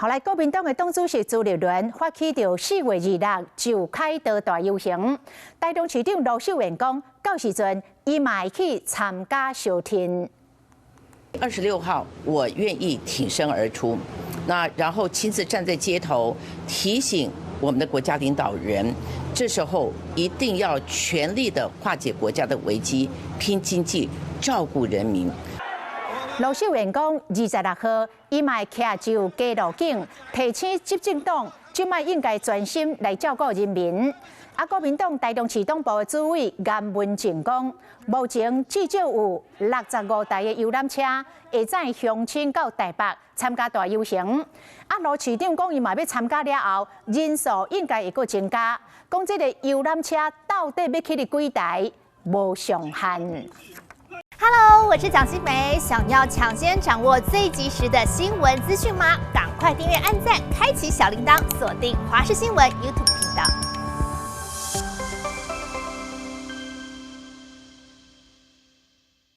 後來國民黨的黨主席朱立倫發起著4月26就凱道大遊行，台中市長盧秀燕講，到時陣伊嘛會去參加相挺。 26號，我願意挺身而出，那然後親自站在街頭提醒我們的國家領導人，這時候一定要全力的化解國家的危機，拼經濟，照顧人民。盧秀燕講，26號，伊嘛會徛就街路景，提醒執政黨，這擺應該專心來照顧人民。啊，國民黨台中市黨部的主委顏文正講，目前至少有65台的遊覽車會載鄉親到台北參加大遊行。啊，盧市長講，伊嘛欲參加了後，人數應該會閣增加。講這個遊覽車到底欲去佇幾台，無上限。 Hello，我是蔣新梅。想要搶先掌握最及時的新聞資訊嗎？趕快訂閱、按讚、開啟小鈴鐺，鎖定華視新聞 YouTube 頻道。